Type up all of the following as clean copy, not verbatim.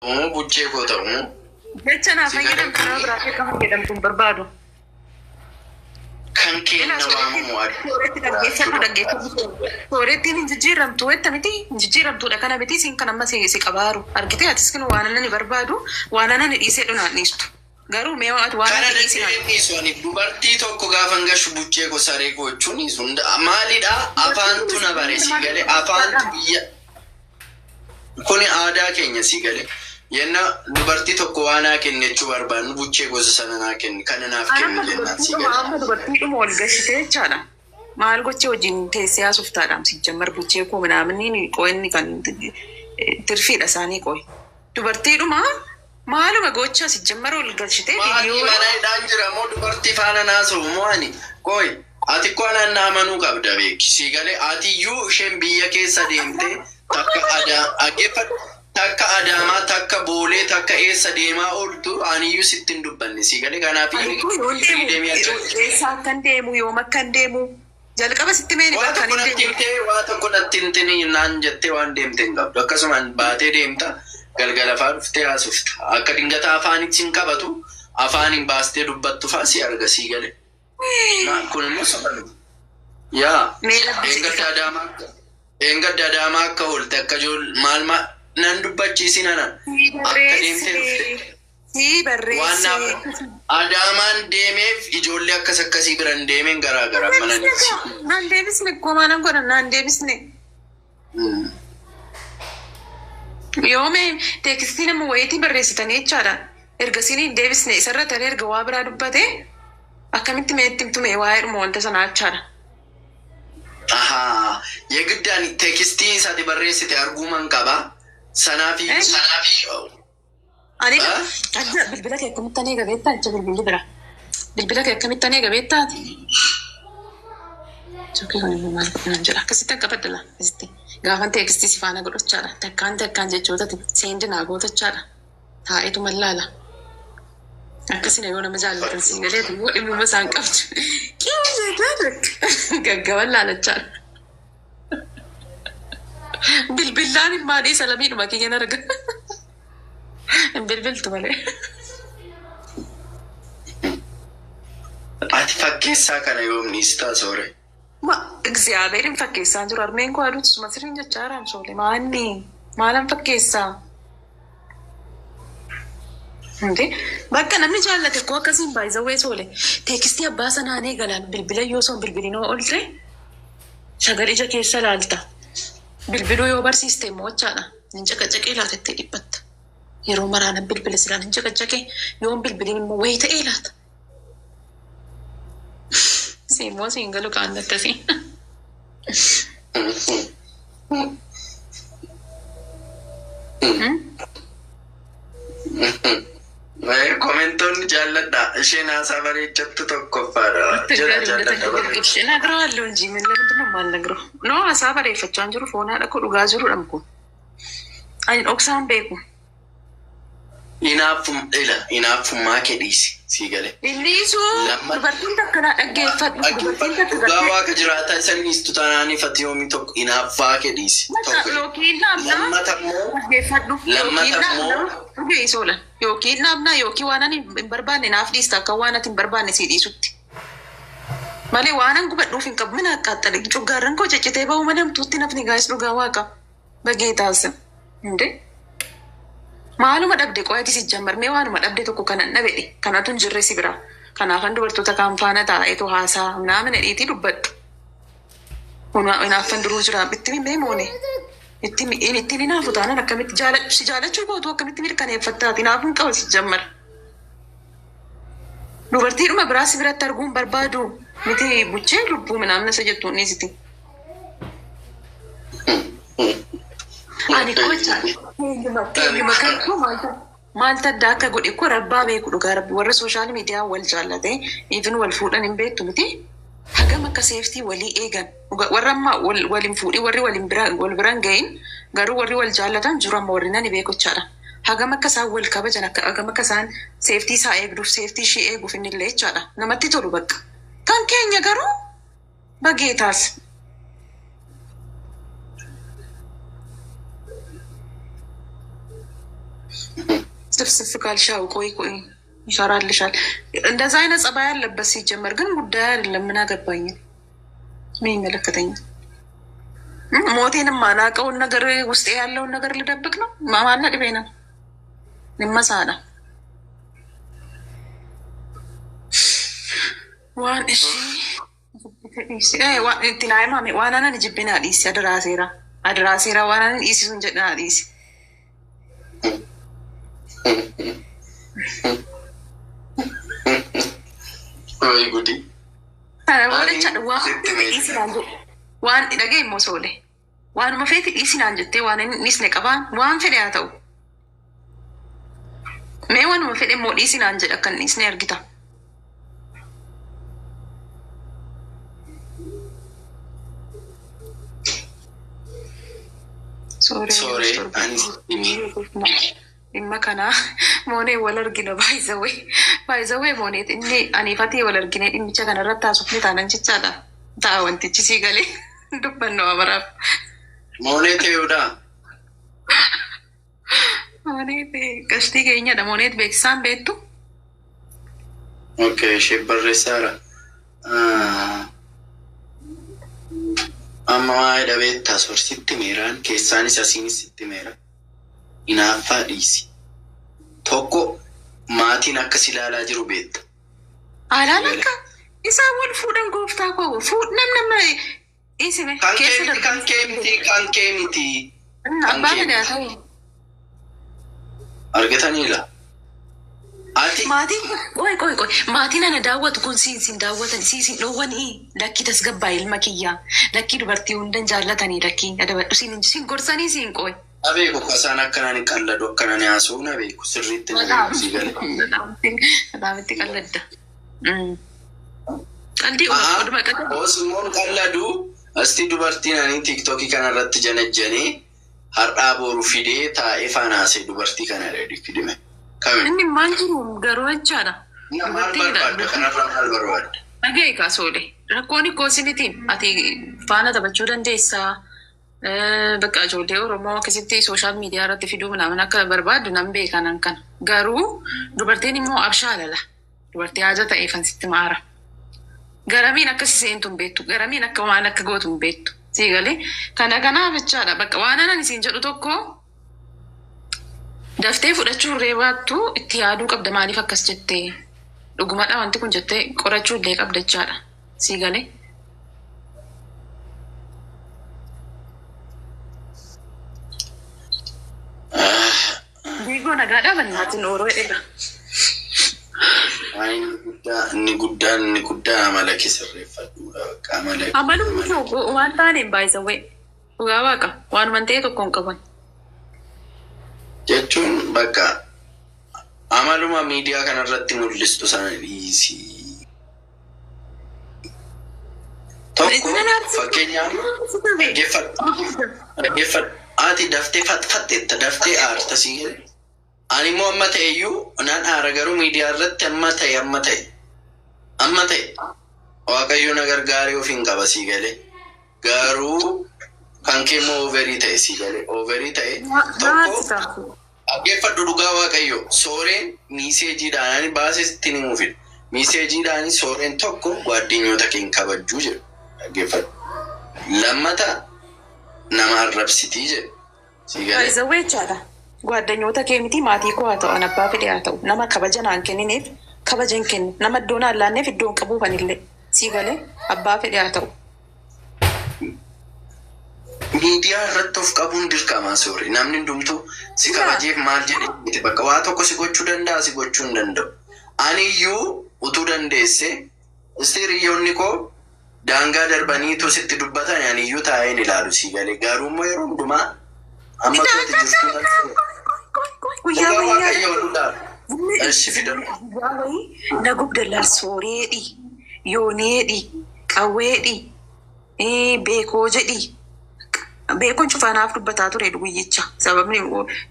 Moo buchee koo ta'u moo? Jecha naa Si galee fayyadamtu nama biraatti akka fayyadamtu hin barbaadu. Kan Ilaa keenna sooretti waamamu sooretti dhaggeeffadhu dhaggeeffadhu. Soorettiin hin jijjiiramtu wetta miti hin jijjiiramtuudha kana miti siin kan amma si qabaaru argitee atis kun waan anani barbaadu waan anani dhiisee dhunaan dhiistu. Garuu mee ati waan Kana ati dhiisi naan. danda'ee dhiisu ani dubartii tokko gaafan gashu buchee koo saree koo jechuun dhiisu maalidha afaantu na bare si galee afaantu biyya kuni aadaa keenya si galee yenna dubartii tokko waa naa kenni jechuu barbaannu buchee gosa sana naa kenni kana naaf Anamma kenni jennaan si dubartiidhuma galee. amma dubartiidhuma ol gashitee jechaadha. Maal gochee wajjin teessee haasoftaadhaam sijjammar buchee koo minaaminni qo'inni kan tirfiidha isaanii qo'i. Dubartiidhuma maaluma gochaa sijjammar ol gashitee Maatii viidiyoo mana hidhaan jira moo dubartii faana naasa'u moo ani qoy ati koo anaan na amanuu qabda beeki si galee ati iyyuu isheen biyya keessa deemte takka adaa dhaggeeffadhu takka adaamaa takka boolee takka eessa deemaa ooltu ani iyyuu sitti hin dubbanne si galee kanaaf Ani iyyuu kun yoon deemu firiideemii argate. eessa akkan deemu yoom akkan deemu jalqaba sitti meeni Waa bakka tokko hin natti deemu. himtee waa tokko natti himtini naan jettee waan deemte hin qabdu akkasumaan baatee deemta galgala faa dhuftee haasofta akka dingata afaanitti hin qabatu afaaniin baastee dubbattu faa si arga sii galee. Kun immoo soba miti. Yaa Mee rabbi jedhi eengadda adaamaa akka eengadda adaamaa akka oolte akka ijool maal maal nan dubbachiisin anan Si akka deemtee dhufte. barreesse si Waan naaf barreesse. adaamaan deemeef ijoollee akkas akkasii biran deemeen garaa garaa mana Deebisne niti. gaa naan deebisne koo maalan godhan naan deebisne. Yoome teeksistii nama wayiitii barreessitanii jechaadha. Erga siin hin deebisne isarra taree erga waa biraa dubbate akkamitti mee itti himtume waa'eedhuma wanta sanaa jechaadha. Ahaa yegiddaan teeksistii isaati barreessite arguuman qaba. Sanaaf Eh? iyyuu sanaaf Ani adda bilbila kee akkamittan eega beektaa jecha bilbilli bira. Bilbila kee akkamittan eega beektaati. Sokkee kun immoo maal godhan jedha. Akkasitti akka baddala. Akkasitti. Gaafan teeksistii si faana godhachaadha. Takkaan takkaan jechoota seendi naa gootachaadha. Taa'eetu mallaala. Akkasina yoo nama jaallatan siin galeetu immoo dhimmuma isaan qabdu. Qiwwi gaggaban laalachaadha. Bilbillaan ilmaa dhiisa lamiidhuma kiyyan arga. Hin bilbiltu malee. Ati fakkeessaa kana yoom dhiistaa soore? Ma እግዚአብሔርን fakkeessaa jiru harmeen koo aduutu suma sirriin jechaa haramsoole maanni maalan fakkeessaa? Hindi bakka namni jaallate koo akkasiin baay'isawwee soole teeksistii abbaa sanaan eegalaan bilbila yoo son bilbilinoo oolte sagalee ija keessa laalta. Bilbiluu yoo barsiiste immoo jechaadha. Hin caqacaqee laatattee dhiphatta. Yeroo maraana bilbila silaan hin caqacaqee yoon bilbiliin immoo wayii ta'ee laata. Siimmoo siin galu kaan akkasii. Komentoonni jaalladha. Isheen haasaa bareechattu tokkoffaadha. Jala jaalladha bareecha. ነግረዋለሁ እንጂ ምን ለምንድን ነው የማልነግረው? ኖ ሀሳብ bareeffachaa jiru foon haadha koo dhugaa jirudha kun. Ani dhoksaan beeku. Hinaaffum ila hinaaffummaa kee dhiisi sii galee. Inni isuu Lamma dubartiin takka naa dhaggeeffadhu dubartiin takka dhugaa gartee waaqa jiraataa isa dhiistu taanaan ifatti yoomii tokko hinaaffaa kee dhiisi bakka tokko yookiin dhaabnaa lammata immoo dhaggeeffadhu yookiin lammata dhaabnaa immoo dhugee isoola yookiin dhaabnaa yookiin waan ani hin barbaanne naaf dhiista akka waan ati hin barbaanne si dhiisutti. Malee waan an gubadhuuf hin qabu mina akkaatale cuggaarran koo ciccitee bahu malee hamtuutti nafni gaa'is dhugaa waaqa bageetaas. Hundee. Maaluma dhabde qo'aati si jammarmee waanuma dhabde tokko kanan dhabedhe kanatu hin jirre si bira. Kanaafan dubartoota kaan faana taa'eetu haasaa naamina dhiitii dubbadhu. Hinaaffan duruu jira itti himee moone. Ittiin hinaafu taanaan akkamitti si jaalachuu gootu akkamitti mirkaneeffattaati hinaafuun qaba si jammar. Dubartiidhuma biraa si biratti arguun barbaadu miti buchee lubbuu minaamna isa jettuun dhiisiti. Ani kocha eenyuma kan koo maaltu adda akka godhe koo rabbaa beeku dhugaa rabbi warra sooshaal miidiyaa wal jaallate even wal fuudhan hin beektu miti hagam akka seeftii walii eegan warra amma wal hin fuudhin warri wal hin bira wal biran gahin garuu warri wal jaallatan jiru amma warri nani beekuchaadha. Hagam akka isaan wal kabajan akka hagam akka isaan seeftii isaa eegduuf seeftii ishee eeguuf inni illee jechaadha. Namatti tolu bakka. Kan keenya garuu bageetaas. ስፍስፍ ካልሽ ያው ቆይ ቆይ ይሰራልሻል። እንደዛ አይነት ጸባይ ያለበት ሲጀመር ግን ጉዳይ አይደለም። ምን አገባኝ? ምን ይመለከተኛል? ሞቴንም አላውቀውን ነገር ውስጤ ያለውን ነገር ልደብቅ ነው? ማማና ቅቤ ነው ንመሳላ waan ishii itti naa himame waan anan jibbinaa dhiisi adaraa seeraa adaraa seeraa waan anan dhiisisuun jedhinaa dhiisi. Way gudii. Kana booda jechaadha waan dhiisi naan jedhe waan dhagee immoo soole waanuma feeti dhiisi naan jettee waan inni dhiisne qabaan waan fedhe haa ta'u. Mee waanuma fedhe immoo dhiisi naan jedhe akka hin dhiisne argita. Sooree ani Dhimma kanaa moonee wal argina baay'isawee baay'isawee mooneet inni aniifatii wal argine dhimmicha kana irratti haasofne taanan jechaadha. Ta'a wantichi sii galee dubbannoo amaraaf. Moonee ta'uudha. Mooneet qashtii keenyadha. Mooneet beeksisaan beektu. Okay, ishee barreessaara. Amma waa'ee dhabeettaa soorsitti meeraan keessaanis asiinis sitti meera. Hinaaffaa dhiisi. Tokko maatiin akkas ilaalaa jiru beekta. Alaan akka isaan wal fuudhan gooftaa koo fuudhan nama dhiisime Kan kee keessa miti, kan kee miti, kan kee miti. Abbaa fedhe haa ta'u. Argataniila. Ati Maatiin qoy qoy qoy maatiin ana daawwatu kun siin siin daawwatan siin siin dhoowwanii lakkii tasgabbaa ilma kiyyaa lakkii dubartii hundan jaallatanii lakkii adabadhu siin siin gorsanii siin qoy. Na beeku kasaan akkanaan qalladu akkanaan haasa'u na beeku sirriitti na beeku sii gale. በጣም itti qalladda. Qaldii oduma qalladda. Osmoon qalladu asti dubartiin ani tiiktookii kanarratti janajjanee har'aa boru fidee taa'ee faana haasa'e dubartii kana fidime. Kami? Inni maal jiru garuu jechaadha. Maal barbaadda kanarraa maal barbaadda? Dhaga'e kaasoole. Rakkoon ikkoo isinitiin ati faana taphachuu dandeessaa. Bakka ijoollee Oromoo akkasitti social media irratti fiduu minaamin akka barbaaddu nan beeka nan kana. Garuu dubartiin immoo abshaalala. Dubartii haja ta'eef sitti maara. Garamiin akka si seentu hin beektu. Garamiin akka waan akka gootu hin beektu. Sii galee kana kanaaf jechaadha. Bakka waan anan isiin jedhu tokko daftee fudhachuu irree baattu itti yaaduu qabda maaliif akkas jettee dhugumadha wanti kun jettee qorachuu illee qabda jechaadha. Sii galee. Diigoo nagaadhaa bannaatiin ooroo jedheera. Inni guddaan amala kee sirreeffadhuudha bakka amala. Amalummaa waan taaneen baay'isawwee dhugaa waaqa waanuma ta'e tokko hin qaban. Jechuun bakka amaluma miidiyaa kanarratti mul'istu sana dhiisii. Tokko fakkeenyaaf dhaggeeffadhu dhaggeeffadhu ati daftee fatfatteetta daftee aarta sii galee. Ani immoo amma ta'e iyyuu nan aara garuu miidiyaa irratti amma ta'e amma ta'e amma ta'e Waaqayyo na gargaaree of hin qaba sii galee. Garuu kan kee immoo over ta'e sii galee over ta'e tokko dhaggeeffadhu dhugaa Waaqayyo sooreen messageiidhaan ani baasee sitti ni muufidha. Messageiidhaan sooreen tokko gwaddinyoota kee hin kabajjuu jedhu dhaggeeffadhu. Lammata nama arrabsitii jedhu sii galee. Baay'isawwee jechaadha. Gwaaddanyoota kee miti maatii koo haa ta'u an abbaa fedhe haa ta'u nama kabaja naan kenniniif kabaja hin kennu nama iddoo naan laanneef iddoo hin qabuufanillee sii galee abbaa fedhe haa ta'u. Miidiyaa irratti of qabuun dirqama soori. Namni hundumtuu si kabajeef maal jedhe miti bakka waa tokko si gochuu danda'a si gochuu hin danda'u. Ani iyyuu utuu dandeesse isti hiriyoonni koo daangaa darbaniitu sitti dubbatan ani iyyuu taa'een ilaalu sii galee garuu immoo yeroo hundumaa amma tooti jirtu Guyyaa dhugaa wayyaa Waaqayyo dhugaa. Ishi fidan. guyyaa wayii na gubdallaal sooreedhi yooneedhi qawweedhi beekoo jedhi beekoon cufaanaaf dubbataa ture guyyicha sababni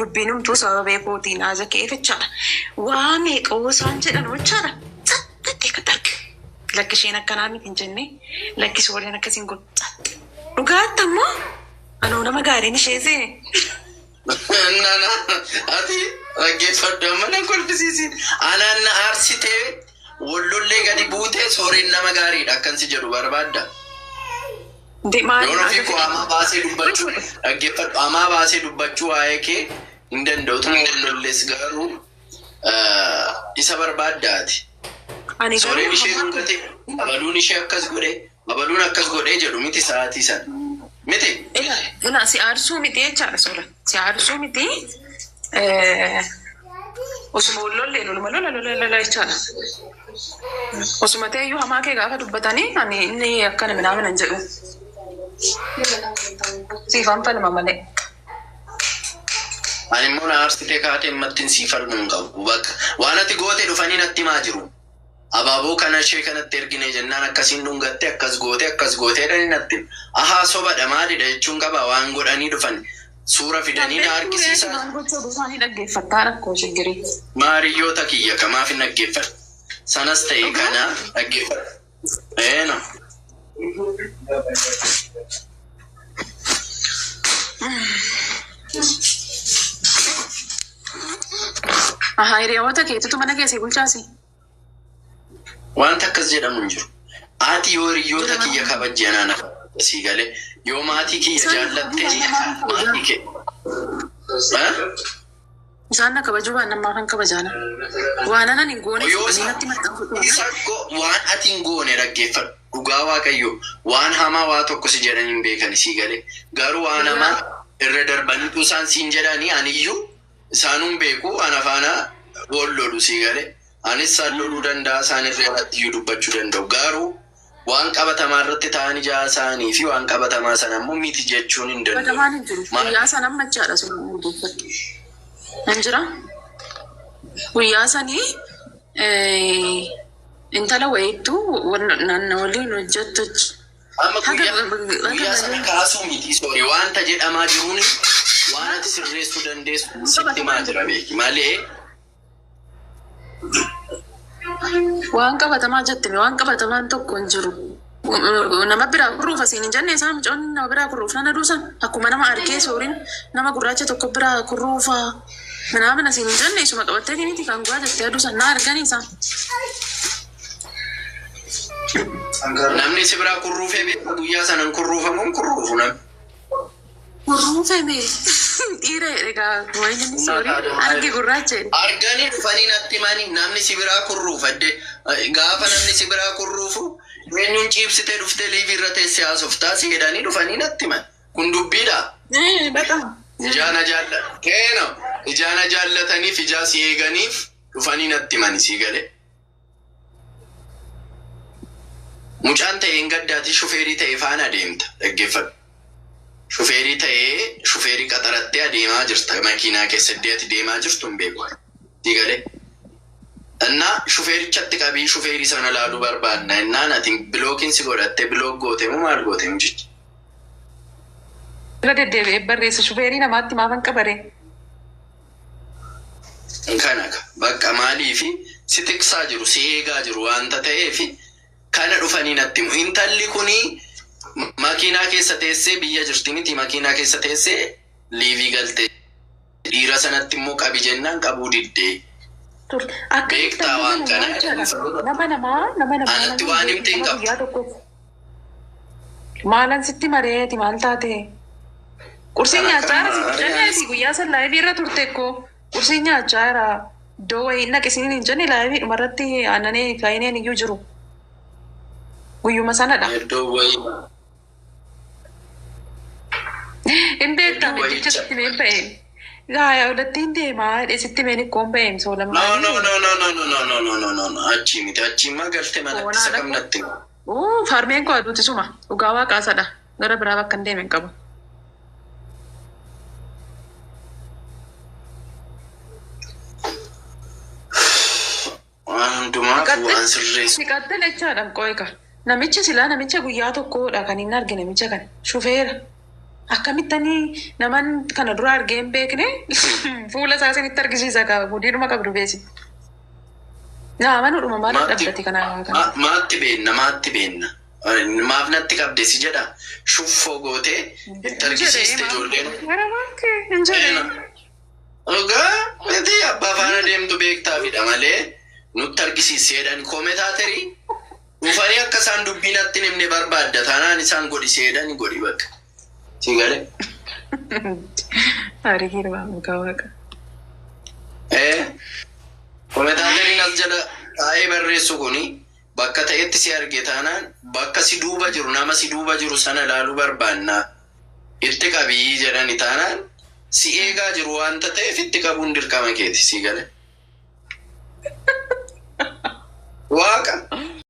dubbiin humtuu sababa beekootiin haasa ka'eef jechaadha waa meeqa isaan jedhan jechaadha xaxxee kan arge lakki isheen akkanaa miti hin jenne lakki sooreen akkasiin godhu xaxxe dhugaatti ammoo anoo nama gaariin ishee see Nana ati Dhaggeeffadhu amma nan kolfisiisin. Anaan na aarsitee wallollee gadi buutee sooriin nama gaariidha akkansi jedhu barbaadda. Yoon ofii koo hamaa baasee dubbachuu dhaggeeffadhu hamaa baasee dubbachuu waa'ee kee hin danda'u tuma wallollees garuu isa barbaaddaati. Ani Sooreen garuu ishee dhungate abaluun ishee akkas godhe abaluun akkas godhee jedhu miti sa'aatii sana. Miti. Ila ila si aarsuu miti jechaadha soora. Si aarsuu miti. Osuma wallollee loluma lola lola lola jechaadha. Osuma ta'eyyuu hamaa kee gaafa dubbatanii ani inni akkana minaamin hin jedhu. Siifan falma malee. Ani immoo na aarsitee kaatee mattiin sii falmuu hin qabu. Bakka waan ati goote dhufanii natti himaa jiru. Abaaboo kana ishee kanatti ergine jennaan akkasiin dhungatte akkas goote akkas goote jedhanii natti himu. Ahaa sobadha maalidha jechuun qaba waan godhanii dhufan suura fidanii na argisiisan. Maal gochuu isaanii dhaggeeffattaa rakkoo shiggirii. Maariyyoota kiyya kamaaf hin dhaggeeffadhu. Sanas ta'e kana dhaggeeffadhu. Eeno. Ahaa hiriyoota keetitu mana keessi bulchaasi. Wanta akkas jedhamu hin jiru. Ati yoo hiriyoota kiyya kabajje anaan sii galee yoo maatii kiyya jaallatte maatii kee. Isaan na kabajuu waan namaa kan kabajaana. Waan anan hin goone Yoo fudhanii natti maxxansu. isa waan ati hin goone dhaggeeffadhu. Dhugaa Waaqayyo waan hamaa waa tokko si jedhanii hin beekan sii galee garuu waan hamaa irra darbaniitu isaan siin jedhanii aniyyuu isaanuun beeku ana faana wal lolu sii galee anis isaan loluu danda'a isaan irra iyyuu dubbachuu danda'u garuu waan qabatamaa irratti ta'an ijaa isaanii fi waan qabatamaa sana immoo miti jechuun hin danda'u. Qabatamaan hin jiru. Guyyaa sana ammachaadha sun dhaggeeffadhu. Hin jira. Guyyaa sanii intala wayiittuu waliin hojjettu. Amma guyyaa sana kaasuu miti soori wanta jedhamaa jiruun waan ati sirreessuu dandeessu sitti himaa jira beeki malee Waan qabatamaa jettime waan qabatamaan tokko hin jiru. Nama biraa kurruuf asiin hin jenne isaan mucoonni nama biraa kurruuf nana duusan akkuma nama argee sooriin nama gurraacha tokko biraa kurruufa minaamin asiin hin jenne isuma qabattee miti kan guwaa jettee aduusan na arganii isaan. Namni si biraa kurruufee beeku guyyaa sanan kurruufamuun kurruufu namni. Kurruufame dhiira egaa wayini soorii arge gurraacha jedhe. Arganii dhufanii natti himanii namni si biraa kurruufa gaafa namni si biraa kurruufu eenyuun ciibsitee dhuftee liivii irra teessee haasoftaa si jedhanii dhufanii natti himan. Kun dubbiidha. Baqaa. Ijaana jaalla keeno ijaana jaallataniif ijaa si eeganiif dhufanii natti himani si galee. Mucaan ta'e hin gaddaati shufeerii ta'e faana adeemta dhaggeeffadhu. Shufeerii ta'ee shufeerii qaxarattee adeemaa jirta makiinaa keessa iddoo ati deemaa jirtu hin beeku. Si galee. Innaa shufeerichatti qabii shufeerii sana laaluu barbaadna innaan ati bilookiin si godhattee bilook goote moo maal goote mucichi? Irra deddeebi'ee barreessa shufeerii namaatti maafan qabare. Kana bakka maaliifi si tiksaa jiru si eegaa jiru waanta ta'eefi kana dhufanii natti himu. Intalli kuni makiinaa keessa teessee biyya jirti miti makiinaa keessa teessee liivii galtee dhiira sanatti immoo qabi jennaan qabuu diddee. Akka Beektaa waan kana. Nama namaa nama namaa. Anatti waan himte hin qabdu. Guyyaa tokkoof. Maalan sitti mareeti maal taate? Qursii nyaachaa jira sitti jenne guyyaa san laayivii irra turte koo qursii nyaachaa jira. Iddoo wayii naqisiin hin jenne laayivii dhumarratti aannanii kaayineen iyyuu jiru. Guyyuma sanadha. Iddoo wayii. Hin beektaa jecha sitti meen ba'e. Gaaya odattiin deemaa jedhee sitti meen ikkoon ba'e misooma No no no no no no no no no no no achi miti achi immoo galtee manatti isa kam natti himu. Uu farmeen koo aduuti suma dhugaa waaqaasadha gara biraa bakka hin deeme hin qabu. Waan hundumaaf waan sirreessu. Siqattee jechaadha qo'eeka. Namichi silaa namicha guyyaa tokkodha kan hin arge namicha kana shufeera. Akkamittanii naman kana dura argee hin beekne fuula isaa isinitti argisiisa qaba gudiidhuma qabdu beesi. Nama dhuma maal dhaabbate kana kana. Maatti beenna maatti beenna. Maaf natti qabde si jedha shuffoo gootee itti argisiiste ijoolleen. Hin jedhee. Dhugaa miti abbaa faana deemtu beektaafidha malee nutti argisiiseedhaan koomentaatarii dhufanii akka isaan dubbii natti hin himne barbaadda taanaan isaan godhi seedhaan godhi bakka. Si galee? Taarikii irraa mukaa waaqa. Ee koomentaatariin as jala taa'ee barreessu kuni bakka ta'etti si arge taanaan bakka si duuba jiru nama si duuba jiru sana ilaaluu barbaanna itti qabii jedhani taanaan si eegaa jiru waanta ta'eef itti qabuun dirqama keeti si gale. Waaqa.